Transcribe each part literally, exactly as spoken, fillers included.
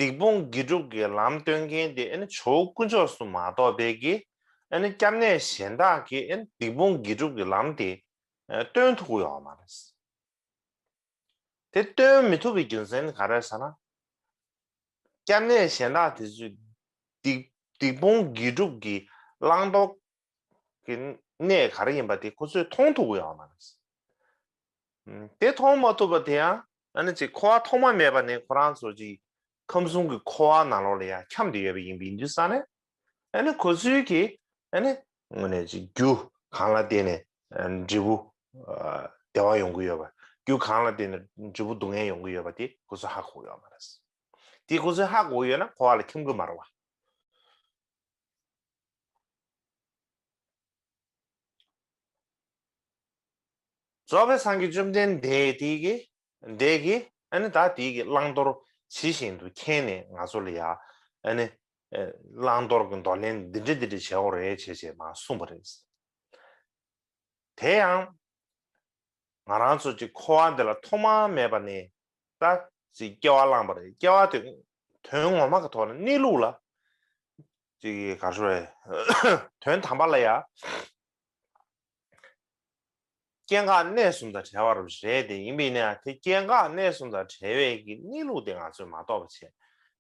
སྡིག་སྤོང་དགེ་སྒྲུབ་ཀྱི་ལམ་སྟོན་མཁན་དེ་ཨ་ནི་ཇོ་བོ་དཀོན་མཆོག་གསུམ་མ་གཏོགས་པའི་གི་ཨ་ནི་སྐྱབས་གནས་གཞན་དག་གིས་ཨ་ནི་སྡིག་སྤོང་དགེ་སྒྲུབ་ཀྱི་ལམ་དེ་སྟོན་ཐུབ་ཀྱི་ཡོད་མ་རེད། དེ་སྟོན་མི་ཐུབ་པའི་རྒྱུ་མཚན་ནི་ག་རེ་རེད་ཟེར་ན། སྐྱབས་གནས་གཞན་དག་དེ་ཚོས་སྡིག་སྡིག་སྤོང་དགེ་སྒྲུབ་ཀྱི་བླང་དོར་གྱི་གནས་ག་རེ་ཡིན་པ་དེ་ཁོ་ཚོས་མཐོང་ཐུབ་ཀྱི་ཡོད་མ་རེད། དེ་མཐོང་མ་ཐུབ་པ་དེ་ཡང་ཨ་ནི་ཅིག་འཁོར་བ་ཐོག་མ་མེད་པ་ནས་ཁོ་རང་ཚོ་ཅིག་ཁམས་གསུམ་གྱི་འཁོར་བ་ནང་ལོགས་ལ་ཡང་འཁྱམས་བསྡད་ཡོད་པ་ཡིན་པ་ཡིན་དུས་ཙང་ནས། ཨ་ནི་ཁོ་ཚོས་ཀྱིས་ཨ་ནི་དངོས་གནས་ཅིག་རྒྱུ་གང་ལ་བརྟེན་ནས་འབྲས་བུ་བདེ་བ་ཡོང་གི་ཡོད་པ། རྒྱུ་གང་ལ་བརྟེན་ནས་འབྲས་བུ་སྡུག་བསྔལ་ཡོང་གི་ཡོད་པ་དེ་ཁོ་ཚོས་ཧ་གོ་ཡོད་མ་རེད། དེ་ཁོ་ཚོས་ཧ་གོ་ཡོད་ན་འཁོར་བ་ལ་འཁྱམས་གི་མ་རེད་བ། རྫོགས་པའི་སངས་རྒྱས་བཅོམ་ལྡན་འདས་དེ་གིས་འདས་ཀྱིས་ཨ་ནི་ད་དེ་གི་བླང་དོར་ཇི་བཞིན་དུ་མཁྱེན་ནས་ང་ཚོ་ལ་ཡ་ཨ་ནི་བླང་དོར་གྱི་འདོར་ལེན་འདི་འདྲ་འདི་འདྲ་བྱེད་དགོས་རེད་བྱས་བྱས་མར་གསུངས་པ་རེད། དེ་ཡང་ང་རང་ཚོ་ཅིག་འཁོར་བ་འདི་ལ་ཐོག་མ་མེད་པ་ནས་ད་ཅིག་སྐྱེ་བ་བླངས་པ་རེད། སྐྱེ་བ་དེ་དོན་ངོ་མ་གི་ཐོག་ལ་གནས་ལུགས་ལ་ཅིག་ག་རེ་ཞུ་དགོས་རེད། དོན་དམ་པ་ལ་ཡ་སྐྱེ་འགག་གནས་གསུམ་དང་བྲལ་བ་རེད་དེ། ཡིན་པས་ན་དེ་སྐྱེ་འགག་གནས་གསུམ་དང་བྲལ་བའི་གི་གནས་ལུགས་དེ་ང་ཚོས་མ་རྟོགས་པ་བྱས།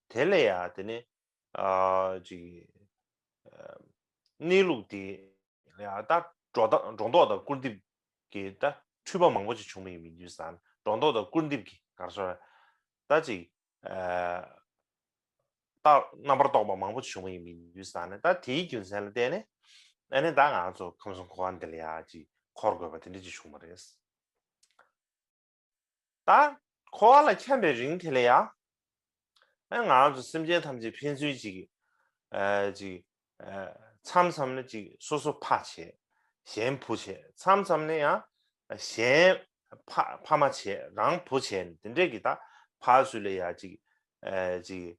དེ་ལ་ཡ་དེ་ནི་ཨ་ཅིག་ཨ་གནས་ལུགས་དེ་ཡ་ད་སྒྲོ་ད་སྒྲོ་འདོགས་དང་སྐུར་འདེབས་ཀྱི་ད་འཁྲུལ་པ་མང་པོ་ཅིག་བྱུང་བ་ཡིན་པའི་དུས་ཙང་། སྒྲོ་འདོགས་དང་སྐུར་འདེབས་ཀྱི་ག་རེ་ཟེར་ད་ཅིག་ཨ་རྟགས་རྣམ་པར་རྟོག་པ་མང་པོ་བྱུང་བ་ཡིན་པའི་དུས་ཙང་ནས། ད་དེའི་རྒྱུ་མཚན་ལ་བརྟེན་ནས་ཨ་ནི་ད་ང་ཚོ་ཁམས་གསུམ་འཁོར་བ་འདི་ལ་ཡ་ཅིག་འཁོར་དགོས་པ་དེ་འདྲ་ཅིག་བྱུང་བ་རེད། ད་འཁོར་བ་ལ་འཁྱམས་པའི་རིང་དེ་ལ་ཡ་ཨ་ང་ཚོ་སེམས་ཅན་ཐམས་ཅད་ཕན་ཚུན་ཅིག་ཨ་ཅིག་ཨ་མཚམས་མཚམས་ནས་ཅིག་སོ་སོ་ཕ་བྱས། གཞན་བུ་བྱས། མཚམས་མཚམས་ནས་ཡང་གཞན་ཕ་ཕ་མ་བྱས། རང་བུ་བྱས་ནས་དེ་འདྲས་ཀྱི་ད་ཕར་ཚུར་ལ་ཡ་ཅིག་ཨ་ཅིག་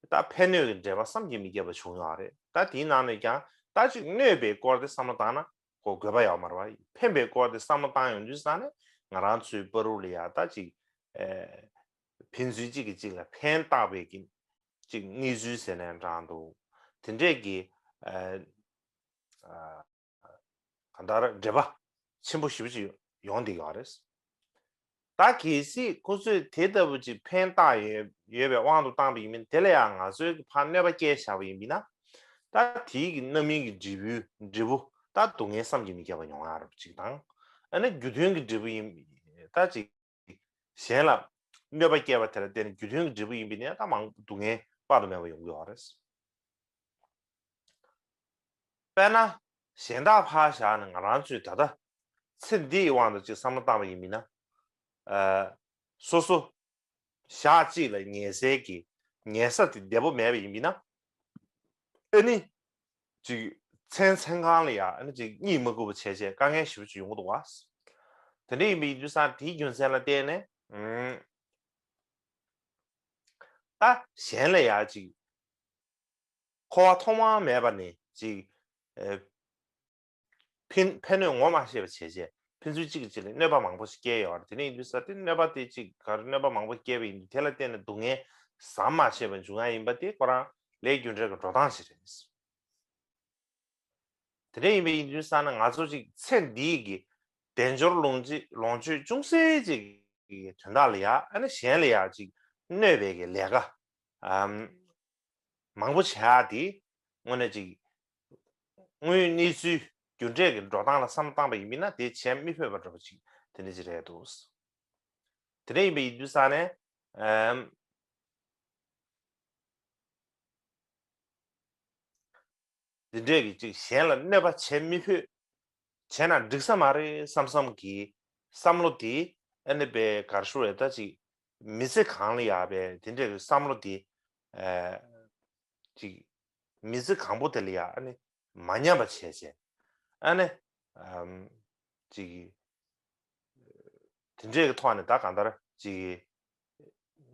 ད་ཕན་གནོད་ཀྱི་འབྲེལ་བ་བསམ་གྱིས་མི་ཁྱབ་པ་བྱུང་ཡོད་རེད། ད་དེའི་ནང་ནས་ཀྱང་ད་ཅིག་གནོད་པའི་སྐོར་དེ་བསམ་བློ་བཏང་ན་གོ་དགོས་པ་ཡོད་མ་རེད་བ། ཕན་པའི་སྐོར་དེ་བསམ་བློ་བཏང་ཡོང་དུས་ཙང་ནས་ང་རང་ཚོའི་བར་དུ་ལ་ཡ་ད་ཅིག་ཨ་ཕན་ཚུན་གཅིག་གིས་གཅིག་ལ་ཕན་བཏགས་པའི་གི་ཅིག་གནས་ཚུལ་ཟེར་ནའང་འདྲ་འདུག། དེ་འདྲས་ཀྱི་ཨ་ཨ་གང་ལྟར་འབྲེལ་བ་ཆེན་པོ་ཞེ་པོ་ཅིག་ཡོང་བསྡད་ཡོད་རེད། ད་གལ་སྲིད་ཁོ་ཚོས་དེ་ལྟ་བུ་ཅིག་ཕན་བཏགས་ཡོད་ཡོད་པའི་དབང་དུ་བཏང་པ་ཡིན་མིན་དེ་ལ་ཡང་ང་ཚོས་ཕར་གནོད་པ་སྐྱེལ་བཞག་པ་ཡིན་པས་ན། ད་དེའི་གི་རྣམ་སྨིན་གྱི་འབྲས་བུ་འབྲས་བུ་ད་སྡུག་བསྔལ་བསམ་གྱིས་མི་ཁྱབ་པ་མྱོང་ཡ་རབས་ཅིག་དང་། ཨ་ནི་རྒྱུ་མཐུན་གྱི་འབྲས་བུ་ཡིན་ད་ཅིག་གཞན་ལ་གནོད་པ་སྐྱེལ་བ་དེ་ལ་བརྟེན་ནས་རྒྱུ་མཐུན་གྱི་འབྲས་བུ་ཡིན་པས་ན་ད་མང་སྡུག་བསྔལ་དཔག་ཏུ་མེད་པ་ཡོང་གི་ཡོད་རེད། དཔེར་ན་གཞན་དག་ཕར་བཞག་ནས་ང་རང་ཚོས་ད་ལྟ་ཚེ་འདིའི་དབང་དུ་ཅིག་བསམ་བློ་བཏང་བ་ཡིན་མིན་ན། ཨ་སོ་སོ་ཞག་གཅིག་ལ་ཉལ་སའི་གི་ཉལ་ས་དེ་བདེ་པོ་མེད་པ་ཡིན་མིན་ན། ཨ་ནི་ཅིག་མཚན་མཚན་གང་ལ་ཡ་ཨ་ནི་ཅིག་གཉིད་མ་ཁུག་པ་བྱས་བྱས་དཀའ་ངལ་ཞེ་པོ་ཅིག་ཡོང་གི་འདུག་བ། དེ་འདྲ་ཡིན་པའི་དུས་ཙང་དེའི་རྒྱུ་མཚན་ལ་བརྟེན་ནས་ཨུམ། ད་གཞན་ལ་ཡ་ཅིག་འཁོར་བ་ཐོག་མ་མེད་པ་ནས་ཅིག་ཨེ་ཕན་ཕན་གནོད་ངོ་མ་ཤེས་པ་བྱས་བྱས་ཕན་ཚུན་གཅིག་གིས་གཅིག་ལ་གནོད་པ་མང་པོ་ཞིག་སྐྱེལ་ཡོད་རེད། དེ་འདྲ་ཡིན་དུས་ཙང་དེ་གནོད་པ་དེ་ཅིག་ག་རེ་གནོད་པ་མང་པོ་སྐྱེལ་བ་ཡིན་དུས་དེ་ལ་བརྟེན་ནས་སྡུག་བསྔལ་ཟམ་མ་ཆད་པ་འབྱུང་ཡ་ཡིན་པ་དེ་ཁོ་རང་ལས་རྒྱུ་འབྲས་ཀྱི་འགྲོ་སྟངས་ཤིག་རེད། དེ་འདྲ་ཡིན་པ་ཡིན་དུས་ཙང་ན་ང་ཚོ་ཅིག་ཚེ་འདིའི་གི་དལ་འབྱོར་ལོངས་སྤྱོད་ལོངས་སྤྱོད་ཅུང་ཟད་ཅིག་གི་དོན་དག་ལ་ཡ་ཨ་ནི་གཞན་ལ་ཡ་ཅིག་གནོད་པའི་གི་ལས་ཀ་ཨམ་མང་པོ་བྱ་ཡ་དེ་དངོས་གནས་ཅིག་དངོས་ཡོད་གནས་ཚུལ་རྒྱུ་འབྲས་ཀྱི་འགྲོ་སྟངས་ལ་བསམ་བློ་བཏང་པ་ཡིན་མིན་ན་དེ་བྱེད་མི་ཕོད་པ་འདྲ་པོ་ཅིག་དེ་འདྲ་ཅིག་རེད་འདུག། དེ་འདྲ་ཡིན་པ་ཡིན་དུས་ཙང་ནས་ཨམ། འདི་འདྲས་ཀྱི་ཅིག་གཞན་ལ་གནོད་པ་བྱེད་མི་ཕོད། བྱས་ན་འགྲིག་ས་མ་རེད་བསམ་བསམ་གྱི་བསམ་བློ་དེ་ཨ་ནི་པའི་གར་ཤོར་བའི་ད་ཅིག་མི་ཚེ་གང་ལ་ཡ་པའི་དེ་འདྲས་ཀྱི་བསམ་བློ་དེ་ཨ་ཅིག་མི་ཚེ་གང་པོ་དེ་ལ་ཡ་ཨ་ནི་མ་ཉམས་པ་བྱས་བྱས་ཨ་ནི་ཨམ་ཅིག་དེ་འདྲས་ཀྱི་ཐོག་ནས་ད་གང་ལྟར་ཅིག་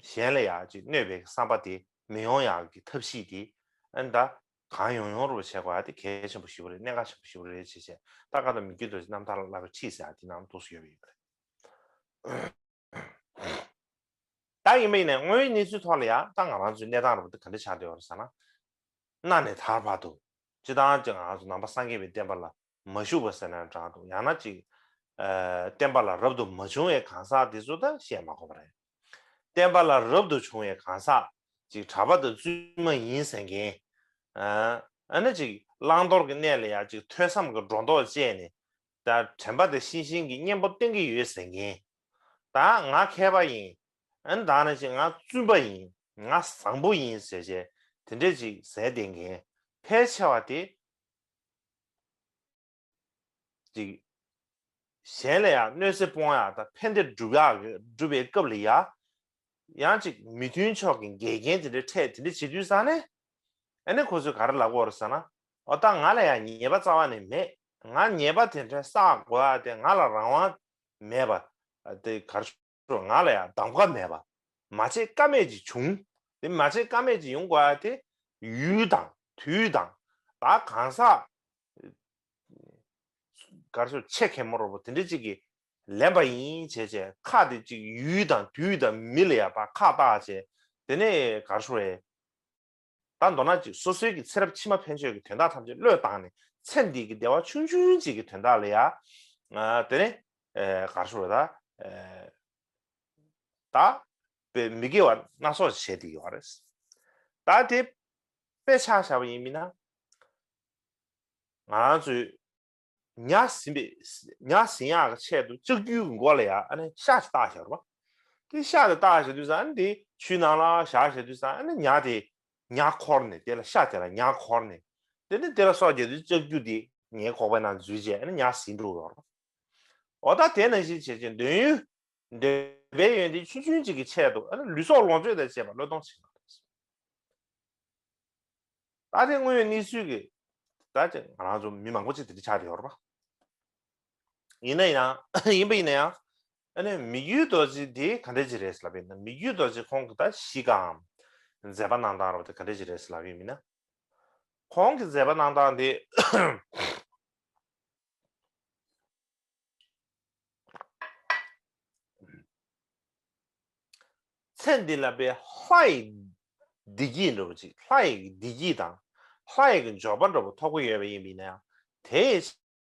གཞན་ལ་ཡང་ཅིག་གནོད་པའི་བསམ་པ་དེ་མི་ཡོང་ཡག་གི་ཐབས་ཤེས་དེ་ཨ་ནི་ད་གང་ཡོང་ཡོང་རུ་བྱེད་དགོས་ཡ་དེ་གལ་ཆེན་པོ་ཞེ་པོ་རེད། གནད་འགག་ཆེན་པོ་ཞེ་པོ་རེད་བྱས་བྱས་ད་ག་ད་མི་རྒྱུད་དུ་རྣམ་ཐར་བསླབ་པའི་ཁྲིད་ཟེར་ཡ་དེ་ནང་འདུག་སེ་ཡོད་པ་ཡིན་པ་རེད། ད་ ཡ་ཡིན་པ་ཡིན་ནའི་དངོས་ཡོད་གནས་ཚུལ་ཐོག་ལ་ཡ་ད་ང་རང་ཚོའི་གནས་སྟངས་རེ་བ་འདི་ག་འདྲ་ཆགས་བསྡད་ཡོད་རེད་ཟེར་ན། གནའ་ནས་ད་བར་དུ་སྤྱིར་བཏང་ཅིག་ང་ཚོ་ནང་པ་སངས་རྒྱས་པའི་བསྟན་པ་ལ་མ་ཞུགས་པ་ཟེར་ན་འདྲ་འདུག་ཡང་ན་ཅིག་ཨ་བསྟན་པ་ལ་རབ་ཏུ་མ་བྱུང་བའི་གང་ཟག་དེ་ཚོ་ད་བཤད་མ་དགོས་པ་རེད། བསྟན་པ་ལ་རབ་ཏུ་བྱུང་བའི་གང་ཟག་ཅིག་གྲྭ་པ་དང་བཙུན་མ་ཡིན་ཟེར་མཁན། ཨ་ཨ་ནི་ཅིག་བླང་དོར་གྱི་གནས་ལ་ཡང་ཅིག་ཐོས་བསམ་གྱི་སྒྲོ་འདོགས་བཅད་ནས་ད་དྲན་པ་དང་ཤིང་ཤིང་གི་གཉེན་པོ་བསྟེན་གྱི་ཡོད་ཟེར་མཁན། ད་ང་མཁས་པ་ཡིན། ཨ་ནི་ད་ནི་ཅིག་ང་བཙུན་པ་ཡིན། ང་བཟང་པོ་ཡིན་ཟེར་བྱས་དེ་འདྲས་ཅིག་ཟེར་བསྡད་མཁན་ཕལ་ཆེ་བ་དེ། ཅིག་གཞན་ལ་ཡང་གནོད་འཚེ་སྤོང་ཡག་དང་ཕན་བདེ་སྒྲུབ་ཡག་གི་སྒྲུབ་པའི་སྐབས་ལ་ཡང་ཡང་ཅིག་མི་མཐུན་ཕྱོགས་ཀྱི་འགལ་རྐྱེན་དེ་འདྲ་འཕྲད་དེ་འདྲ་བྱེད་དུས་ཙང་ནས། ཨ་ནི་ཁོ་ཚོས་ག་རེ་ལབ་ཀྱི་ཡོད་རེད་ཟེར་ན། འོ་ད་ང་ལ་ཡང་ཉེས་པ་རྩ་བ་ནས་མེད། ང་ཉེས་པ་དེ་འདྲ་བསགས་དགོས་ཡག་དེ་ང་ལ་རང་དབང་མེད་པ། དེ་ག་རེ་ཞུ། ང་ལ་ཡང་གདམ་ག་མེད་པ། མ་བྱེད་ཀ་མེད་ཅིག་བྱུང་། དེ་མ་བྱེད་ཀ་མེད་ཅིག་ཡོང་དགོས་ཡག་དེ་ཡུལ་དང་དུས་དང་། ད་གང་ཟག་ག་རེ་ཞུ། ཆེ་གེ་མོ་རོ་པོ་དེ་འདྲ་ཅིག་གིས་ལེན་པ་ཡིན་བྱས་བྱས་ཁ་དེ་ཅིག་ཡུལ་དང་དུས་དང་མི་ལ་ཡ་ཕར་ཁ་བཏགས་བྱས། དེ་ནས་ག་རེ་ཞུ་རེད། ད་མདོར་ན་ཅིག་སོ་སོའི་གི་ཚེ་རབས་ཕྱི་མ་ཕན་ཆད་ཀྱི་དོན་དག་ཐམས་ཅད་བློས་བཏང་ནས་ཚེ་འདི་གི་བདེ་བ་ཆུང་ཆུང་ཅིག་གི་དོན་དག་ལ་ཡ། ཨ་དེ་ནས་ཨེ་ག་རེ་ཞུ་རེད་ད། ཨེ་ད་དཔེ་མི་དགེ་བ་སྣ་ཚོགས་བྱས་བསྡད་ཡོད་རེད། ད་དེ་དཔེ་ཆ་བཞག་པ་ཡིན་མིན་ན། ང་རང་ཚོས་ཉ་ཟིན་པའི་ཉ་ཟིན་ཡག་གི་ཆེད་དུ་ལྕགས་ཀྱུའི་མགོ་ལ་ཡ་ཨ་ནི་ཤ་ཞིག་བཏགས་བཞག་རེད་པ། དེ་ཤ་དེ་བཏགས་བཞག་དུས་ཙང་ཨ་ནི་དེ་ཆུའི་ནང་ལ་བཞག་བཞག་དུས་ཙང་ཨ་ནི་ཉ་དེ་ཉ་འཁོར་ནས་དེ་ལ་ཤ་དེ་ལ་ཉ་འཁོར་ནས། དེ་ནི་དེ་ལ་སོ་བརྒྱབ་དུས་ལྕགས་ཀྱུ་དེ་ངའི་ཁོག་པའི་ནང་འཛུལ་རྗེས་ཨ་ནི་ཉ་ཟིན་འགྲོ་གི་ཡོད་རེད་པ། འོ་ད་དེ་ནང་བཞིན་བྱས་རྗེས་འདོད་ཡོན། འདོད་པའི་ཡོན་ཏན་ཆུང་ཆུང་ཅིག་གི་ཆེད་དུ་ཨ་ནི་ལུས་སྲོག་ལོངས་སྤྱོད་དང་བཅས་པ་བློས་གཏོང་བྱེད་པ་རེད། ད་དེ་དངོས་ཡོད་གནས་ཚུལ་གྱི་ད་ཅིག་ང་རང་ཚོ་མི་མང་པོ་ཅིག་དེ་འདྲ་ཆགས་བསྡད་ཡོད་རེད་པ། ཡིན་ན་ཡང་ཡིན་པ་ཡིན་ན་ཡང་ཨ་ནི་མི་བསྐྱོད་རྡོ་རྗེ་དེ་ག་འདྲ་ཅིག་རེད་ཟེར་ལབ་པ་ཡིན་ན། མི་བསྐྱོད་རྡོ་རྗེ་ཁོང་གི་ད་གཤིས་ཀའམ་མཛད་པ་གནང་སྟངས་རེད་པ། དེ་ག་འདྲ་ཅིག་རེད་ཟེར་ལབ་པ་ཡིན་ན། ཁོང་གི་མཛད་པ་གནང་སྟངས་དེ། ཚེ་འདི་ལ་དཔེ་ལྷ་ཡི་བདེ་སྐྱིད་འདྲ་པོ་ཅིག་ལྷ་ཡི་བདེ་སྐྱིད་དང་ལྷ་ཡི་འབྱོར་པ་འདྲ་པོ་ཐོབ་ཀྱི་ཡོད་པ་ཡིན་པ་ཡིན་ན་ཡང་། དེའི་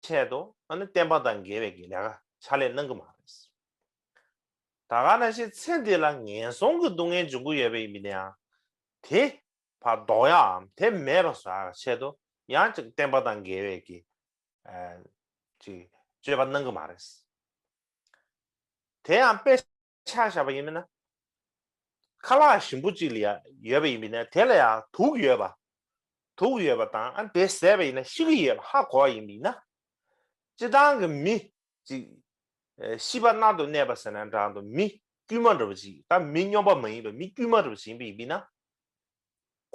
ཆེད་དུ་ཨ་ནི་བསྟན་པ་དང་འགལ་བའི་གི་ལས་ཀ་ཕྱག་ལས་གནང་གི་མ་རེད། ད་ག་ནང་བཞིན་ཚེ་འདི་ལ་ངན་སོང་གི་སྡུག་བསྔལ་འབྱུང་གི་ཡོད་པ་ཡིན་པ་ཡིན་ན་ཡང་། དེ་ཕར་ལྡོག་ཡའམ་དེ་མེད་པ་བཟོ་ཡག་ཆེད་དུ་ཡང་ཅིག་བསྟན་པ་དང་འགལ་བའི་གི་ཨ་ཅིག་སྤྱོད་པ་གནང་གི་མ་རེད། དེ་ཡང་དཔེ་ཆ་བཞག་པ་ཡིན་ན། ཁ་ལག་ཞིམ་པོ་ཅིག་ལ་ཡ་ཡོད་པ་ཡིན་པ་ཡིན་ན་དེ་ལ་ཡང་དུག་ཡོད་པ། དུག་ཡོད་པ་དང་ཨ་དེ་བཟས་པ་ཡིན་ན་ཤི་གི་ཡོད་པ་ཧ་གོ་བ་ཡིན་པ་ཡིན་ན། སྤྱིར་བཏང་གི་མི་ཅིག་ཨེ་ཤི་བ་མནར་དུ་གནས་པ་ཟེར་ན་འདྲ་འདུག་མི་དཀྱུས་མ་འདྲ་པོ་ཅིག་ད་མི་སྨྱོན་པ་མ་ཡིན་པ་མི་དཀྱུས་མ་འདྲ་པོ་ཅིག་ཡིན་པ་ཡིན་པ་ཡིན་ན།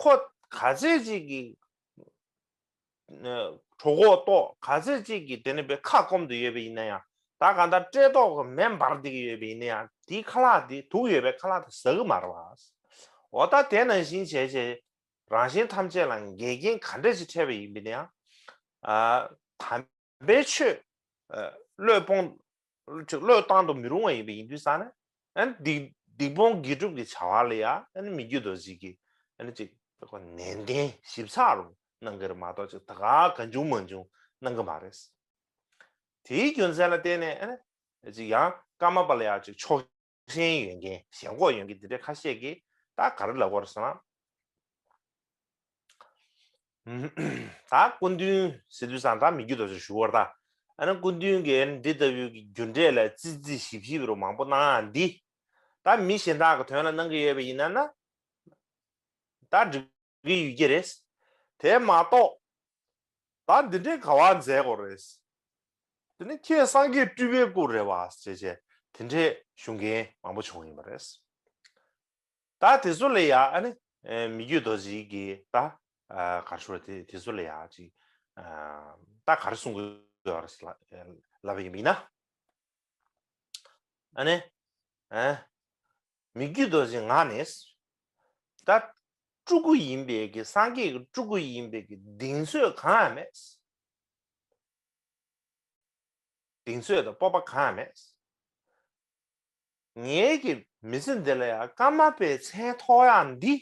ཁོ་ག་ཚད་ཅིག་གི་གྲོད་ཁོག་ལྟོགས། ག་ཚད་ཅིག་གི་དེ་ནས་པའི་ཁ་སྐོམ་དུ་ཡོད་པ་ཡིན་ན་ཡང་། ད་གང་ལྟར་བཀྲེས་ལྟོགས་ཀྱི་མེ་འབར་བསྡད་ཀྱི་ཡོད་པ་ཡིན་ན་ཡང་དེའི་ཁ་ལག་དེ་དུག་ཡོད་པའི་ཁ་ལག་དེ་ཟ་གི་མ་རེད་པ། འོ་ད་དེ་ནང་བཞིན་བྱས་བྱས་རང་གཞན་ཐམས་ཅད་ལ་འགལ་རྐྱེན་ག་འདྲ་ཞིག་འཕྲད་པ་ཡིན་པ་ཡིན་ན་ཡང་། ཨ་དམ་པའི་ཆོས་ཨ་བློས་སྤོང་ཅིག་བློས་བཏང་དུ་མི་རུང་བ་ཡིན་པ་ཡིན་དུས་ཙང་ནས། ཨ་ནི་སྡིག་སྡིག་སྤོང་དགེ་སྒྲུབ་ཀྱི་བྱ་བ་ལ་ཡང་ཨ་ནི་མི་བསྐྱོད་རྡོ་རྗེ་གིས་ཨ་ནི་ཅིག་ནན་ཏན་ཞིབ་ཚགས་རུ་གནང་གི་རེད་མ་གཏོགས་ཅིག་ད་ག་གང་བྱུང་མང་བྱུང་གནང་གི་མ་རེད། དེའི་རྒྱུ་མཚན་ལ་བརྟེན་ནས་ཨ་ནི་ཅིག་ཡང་ཀརྨ་པ་ལ་ཡང་ཅིག་ཕྱོགས་ཞེན་ཡོད་མཁན་ཞེན་ཁོག་ཡོད་མཁན་དེ་འདྲས་ཁ་ཤས་ཀྱིས་ད་ག་རེ་ལབ་ཀྱི་ཡོད་རེད་ཟེར་ན། ད་སྐུ་མདུན་ཟེར་དུས་ཙང་ད་མི་བསྐྱོད་རྡོ་རྗེ་ཞུ་བར་ད། ཨ་ནི་སྐུ་མདུན་གྱིས་འདི་ལྟ་བུའི་གི་རྒྱུ་འབྲས་ལ་རྩིས་རྩིས་ཞིབ་ཞིབ་རུ་མང་པོ་གནང་ཡག་འདི། ད་མི་གཞན་དག་གི་དོན་ལ་གནང་གི་ཡོད་པ་ཡིན་ན་ན། ད་འགྲིག་གི་ཡོད་ཀྱི་རེད། དེ་མ་གཏོགས། ད་འདི་འདྲའི་ག་བ་མཛད་དགོས་རེད། དེ་ནི་ཁྱེད་སངས་རྒྱས་སྤྲུལ་པའི་སྐུ་རེད་བ་ཞེས་བྱས་དེ་འདྲའི་ཞུ་མཁན་མང་པོ་བྱུང་ཡིན་པ་རེད། ད་དེ་ཚོ་ལ་ཡ་ཨ་ནི་ཨེ་མི་བསྐྱོད་རྡོ་རྗེ་གིས་ད་ཨ་ག་རེ་ཞུ་དགོས་རེད། དེ་དེ་ཚོ་ལ་ཡ་ཅིག་ཨ་ད་ག་རེ་གསུང་གི་ཡོད་རེད་ལབ་ལབ་པ་ཡིན་ན། ཨ་ནི་ཨ་མི་བསྐྱོད་རྡོ་རྗེ་ངག་ནས་ད་སྤྲུལ་སྐུ་ཡིན་པའི་གི་སངས་རྒྱས་ཀྱི་སྤྲུལ་སྐུ་ཡིན་པའི་གི་གདེང་ཚོད་གང་ཡང་མེད། གདེང་ཚོད་དང་སྤོབས་པ་གང་ཡང་མེད། ངའི་གི་ མི་ཚེ་འདི་ལ་ཡང་ཀརྨ་པའི་མཚན་ཐོགས་ཡག་འདི།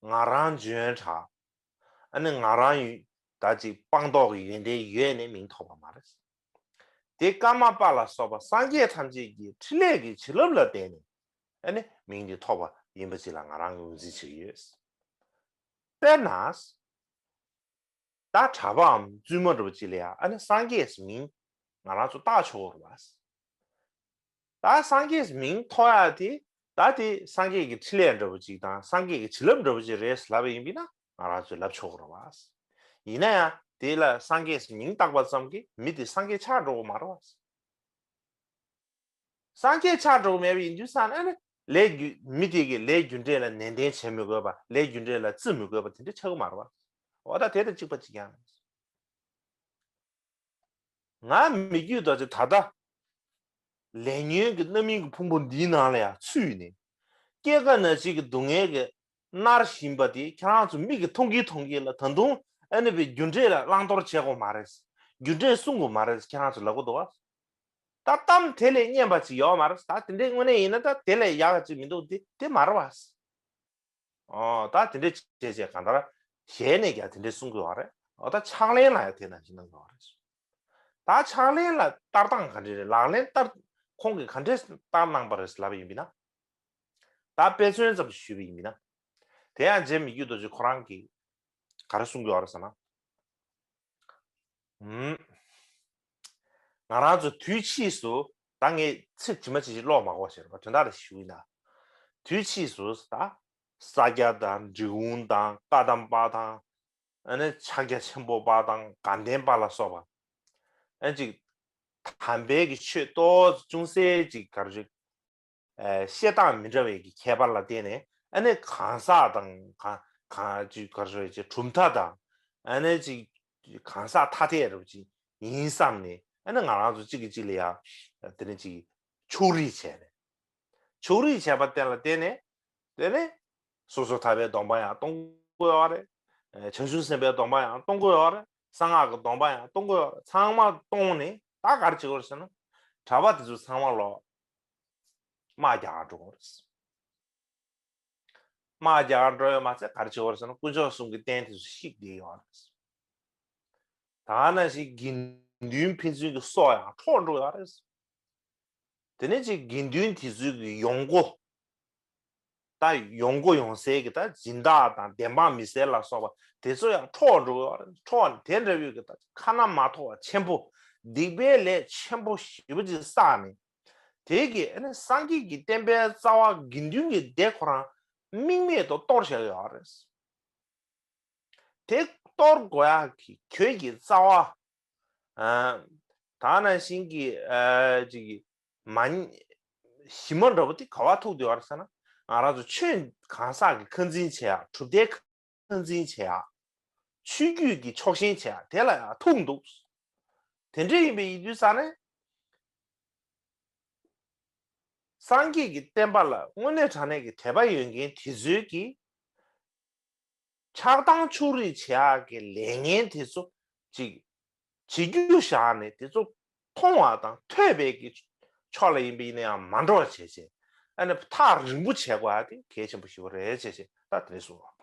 ང་རང་འཇོན་དྲགས། ཨ་ནི་ང་རང་ཡུལ་ད་ཅིག་སྤངས་རྟོགས་ཀྱི་ཡོན་ཏན་ཡོད་ནས་མིང་ཐོགས་པ་མ་རེད། དེ་ཀརྨ་པ་ལ་སོགས་པ་སངས་རྒྱས་ཐམས་ཅད་ཀྱི་ཕྲིན་ལས་ཀྱི་བྱིན་རླབས་ལ་བརྟེན་ནས་ཨ་ནི་མིང་འདི་ཐོགས་པ་ཡིན་པ་ཅིག་ལ་ང་རང་ངོས་འཛིན་བྱེད་ཀྱི་ཡོད། དཔེར་ན། ད་གྲྭ་པའམ་བཙུན་མ་འདྲ་པོ་ཅིག་ལ་ཡང་ཨ་ནི་སངས་རྒྱས་མིང་ང་རང་ཚོ་བཏགས་ཆོག་གི་རེད་པ། ད་སངས་རྒྱས་མིང་ཐོགས་ཡག་དེ་ད་དེ་སངས་རྒྱས་ཀྱི་ཕྲིན་ལས་འདྲ་པོ་ཅིག་དང་སངས་རྒྱས་ཀྱི་བྱིན་རླབས་འདྲ་པོ་ཅིག་རེད་ལབ་པ་ཡིན་པས་ན་ང་རང་ཚོས་ལབ་ཆོག་གི་རེད་པ། ཡིན་ན་ཡང་དེ་ལ་སངས་རྒྱས་མིང་བཏགས་པ་ཙམ་གྱིས་མི་དེ་སངས་རྒྱས་ཆགས་འགྲོ་གི་མ་རེད་པ། སངས་རྒྱས་ཆགས་འགྲོ་གི་མེད་པ་ཡིན་དུས་ཙང་ཨ་ནི་ལས་རྒྱུ་མི་དེ་གི་ལས་རྒྱུ་འབྲས་ལ་ནན་ཏན་བྱེད་མི་དགོས་པ། ལས་རྒྱུ་འབྲས་ལ་བརྩི་མི་དགོས་པ་དེ་འདྲ་ཆགས་ཀྱི་མ་རེད་པ། འོ་ད་དེ་དང་གཅིག་པ་གཅིག་རྐྱང་རེད། ང་མི་བརྒྱུད་རྡོ་རྗེ་ད་ལྟ་ལས་ཉོན་གྱི་རྣམ་སྨིན་གྱི་ཕུང་པོ་འདིའི་ནང་ལ་ཡང་ཚུད་ནས་སྐྱེ་རྒ་ན་འཆི་གི་སྡུག་བསྔལ་གྱིས་མནར་བཞིན་པ་དེ་ཁྱེད་རང་ཚོ་མིག་གིས་མཐོང་གིན་མཐོང་གིན་ལ་ད་དུང་ཨ་ནི་པའི་རྒྱུ་འབྲས་ལ་བླང་དོར་བྱེད་དགོས་མ་རེད། རྒྱུ་འབྲས་སྲུང་དགོས་མ་རེད་ཁྱེད་རང་ཚོ་ལབ་གི་འདུག་བ། ད་གཏམ་དེ་ལས་སྙན་པ་ཅིག་ཡོད་མ་རེད། ད་དེ་འདྲའི་དངོས་གནས་ཡིན་ན་ད་དེ་ལས་ཡག་ག་ཅིག་མི་འདུག་དེ་དེ་མ་རེད་བ། ཨོ་ད་དེ་འདྲའི་བྱས་བྱས་གང་ལྟར་ཞལ་ནས་ཀྱང་དེ་འདྲའི་གསུང་གི་ཡོད་རེད། ཨོ་ད་ཕྱག་ལེན་ལ་ཡང་དེ་ནང་བཞིན་གནང་གི་ཡོད་རེད། ད་ཕྱག་ལེན་ལ་བསྟར་སྟངས་ག་འདྲ་རེད། ལག་ལེན་བསྟར་ཁོང་གིས་ག་འདྲའི་བསྟར་གནང་པ་རེད་ལབ་པ་ཡིན་པས་ན། ད་དཔེ་མཚོན་ཙམ་ཞུས་པ་ཡིན་པས་ན། དེ་ཡང་རྗེ་མི་བསྐྱོད་རྡོ་རྗེ་ཁོ་རང་གིས་ག་རེ་གསུང་གི་ཡོད་རེད་ཟེར་ན། ཧུམ། ང་རང་ཚོ་དུས་ཕྱིས་སུ་ད་ངས་ཚིག་ཇི་མ་ཇི་བཞིན་ཀློག་མ་དགོས་ཤེས་རེད་པ། དོན་དག་ལ་ཞུ་ཡིན་ན། དུས་ཕྱིས་སུ་ད་ས་སྐྱ་དང་འབྲི་གུང་དང་བཀའ་གདམས་པ་དང་ཨ་ནི་ཕྱག་རྒྱ་ཆེན་པོ་པ་དང་དགའ་ལྡན་པ་ལ་སོགས་པ་ཨ་ཅིག་དམ་པའི་གི་ཆོས་ཏོག་ཙམ་ཅུང་ཟད་ཅིག་ག་རེ་ཞིག་བཤད་སྟངས་མི་འདྲ་བའི་གི་ཁྱད་པར་ལ་བརྟེན་ནས་ཨ་ནི་གང་ཟག་དང་གང་གང་ཅིག་ག་རེ་ཞིག་གྲུབ་མཐའ་དང་ཨ་ནི་ཅིག་གང་ཟག་ཐ་དད་རུ་ཅིག་ཡིན་བསམ་ནས་ཨ་ནི་ང་རང་ཚོ་གཅིག་གིས་གཅིག་ལ་ཡང་དེ་ནི་ཅིག་ཕྱོགས་རིས་བྱས་ནས་ཕྱོགས་རིས་བྱས་པ་དེ་ལ་བརྟེན་ནས་དེ་ནས་སོ་སོ་ཐར་པའི་སྡོམ་པ་ཡང་གཏོང་གི་ཡོད་རེད། བྱང་ཆུབ་སེམས་དཔའི་སྡོམ་པ་ཡང་གཏོང་གི་ཡོད་རེད། གསང་སྔགས་ཀྱི་སྡོམ་པ་ཡང་གཏོང་གི་ཡོད་རེད། ཚང་མ་གཏོང་ནས་ད་ག་རེ་བྱེད་དགོས་རེད་ཟེར་ན། གྲྭ་པ་དེ་ཚོ་ཚང་མ་ལོ། དམག་རྒྱག་གར་འགྲོ་དགོས་རེད། དམག་རྒྱག་གར་འགྲོ་ཡོད་མ་ཚད་ག་རེ་བྱེད་དགོས་རེད་ཟེར་ན་དཀོན་མཆོག་གསུམ་གྱི་རྟེན་དེ་ཚོ་བཤིག་བསྡད་ཡོད་རེད། ད་ནང་བཞིན་དགེ་འདུན་ཕན་ཚུན་གྱི་སྲོག་ཡང་འཕྲོག་འགྲོ་ཡོད་རེད། དེ་ནས་ཅིག་དགེ་འདུན་དེ་ཚོའི་གི་ཡོང་སྒོ། ད་ཡོང་སྒོ་ཡོང་སའི་གི་ད་སྦྱིན་བདག་དང་བདེན་དཔང་མི་སེར་ལ་སོགས་པ་དེ་ཚོ་ཡང་འཕྲོག་འགྲོ་གི་ཡོད་རེད། འཕྲོག་ནས་དེ་འདྲ་བའི་གི་ད་ཁ་ན་མ་ཐོ་བ་ཆེན་པོ་སྡིག་པའི་ལས་ཆེན་པོ་ཞེ་པོ་ཅིག་བསགས་ནས། དེ་གི་ཨ་ནི་སངས་རྒྱས་ཀྱི་བསྟན་པའི་རྩ་བ་དགེ་འདུན་གྱི་སྡེ་ཁོ་རང་དམིགས་མེད་དུ་གཏོར་བཞག་ཡོད་རེད། དེ་གཏོར་དགོས་ཡག་གི་ཁྱོད་ཀྱི་རྩ་བ། ཨ་ད་ནང་བཞིན་གྱི་ཨ་ཅིག་གི་མ་ཉེས་ཞི་མ་འདྲ་པོ་དེ་ག་བ་ཐུག་བསྡད་ཡོད་རེད་ཟེར་ན། ང་རང་ཚོ་ཆོས་གང་ཟག་གི་ཁ་འཛིན་བྱེད་ཡག་གྲུབ་མཐའི་ཁ་འཛིན་བྱེད་ཡག་ཆོས་བརྒྱུད་ཀྱི་ཕྱོགས་ཞེན་བྱེད་ཡག་དེ་ལ་ཡང་ཐུག་འདུག་དེ་འདྲ་ཡིན་པའི་ཡིན་དུས་ཙང་ནས། སངས་རྒྱས་ཀྱི་བསྟན་པ་ལ་དངོས་གནས་དྲང་གནས་ཀྱི་དད་པ་ཡོད་མཁན་དེ་ཚོའི་གི་ཆགས་སྡང་ཕྱོགས་རིས་བྱེད་ཡག་གི་ལས་ངན་དེ་ཚོ་ཅིག་བྱེད་རྒྱུ་བཞག་ནས་དེ་ཚོ་མཐོང་བ་དང་ཐོས་པའི་གི་ཕྱོགས་ལ་ཡིན་པ་ཡིན་ན་ཡང་མ་འགྲོ་བ་བྱས་བྱས་ཨ་ནི་ཐག་རིང་པོ་བྱེད་དགོས་ཡག་དེ་གལ་ཆེན་པོ་ཞིག་རེད་བྱས་བྱས་ད་དེ་རེད་གསུངས་